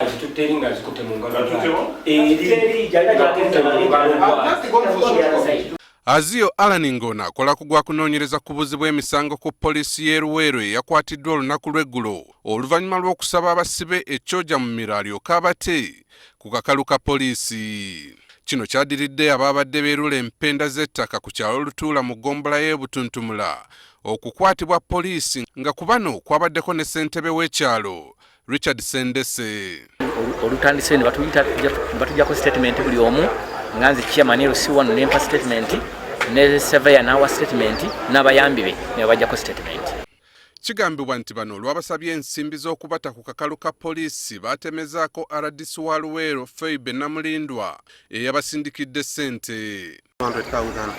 Azitutte eri ng'azikutte mu ngalo. Atutte wa? Eri gy'alina, gy'akutte mu ngalo. I've just gone for short. Azio Alan ng'ono akola ku gwa kunoonyereza ku buzzi bw'emisango ku poliisi y'e Luweero, eyakwatiddwa olunaku lw'eggulo oluvannyuma lw'okusaba abasibe ekyoja mu miro alyoke abate ku kakalu ka poliisi. Kino kyadiridde abaabadde beerula empenda z'ettaka ku kyalo Lutuula mu ggombolola y'e Butuntumula okukwatibwa poliisi, nga ku bano kwabaddeko ne ssentebe w'ekyalo Richard Sendese. Olutandise ne batuyita, batujjako statement buli omu, nga nze chairman LC1 nempa statement, ne surveyor n'awa statement, n'abayambi be ne babajjako statement. Kigambibwa nti bano olwabasabye ensimbi z'okubata ku kakalu ka poliisi, baatemezaako RDC wa Luweero Feibe Namulindwa eyabasindikidde ssente. 100,000.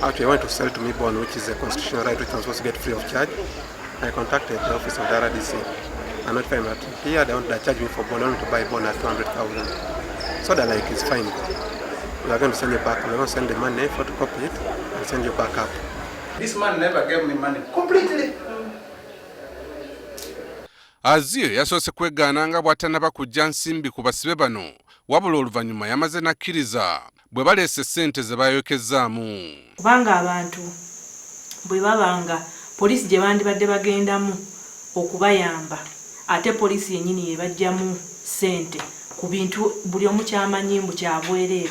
Actually, I want to sell to me bond, which is a constitutional right which I'm supposed to get free of charge. I contacted the office of the RDC and notified them that here they want to charge me for bond, I want to buy bond at 200,000. So they're like, "It's fine. We are going to send you back. We're going to send the money, photocopy it, and send you back up." This man never gave me money. Completely. Azio yasoose kwegaana nga bw'atannaba kujja nsimbi ku basibe bano, wabula oluvannyuma yamaze n'akkiriza bwe baleese ssente ze bayokezzaamu. Kubanga abantu bwe baba nga poliisi gye bandibadde bagendamu okubayamba, ate poliisi yennyini yebajjamu ssente ku bintu buli omu kyamanyi mbu kyabwereere,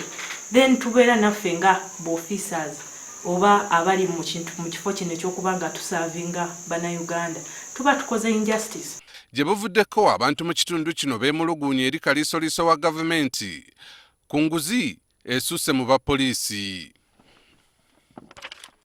then tubeera naffe nga ba officers oba abali mu kintu mu kifo kino ekyokuba nga tuservinga Bannayuganda, tuba tukoze injustice. Gye buvuddeko, abantu mu kitundu kino beemuluguunya eri kaliisoliiso wa gavumenti ku nguzi esusse mu bapoliisi.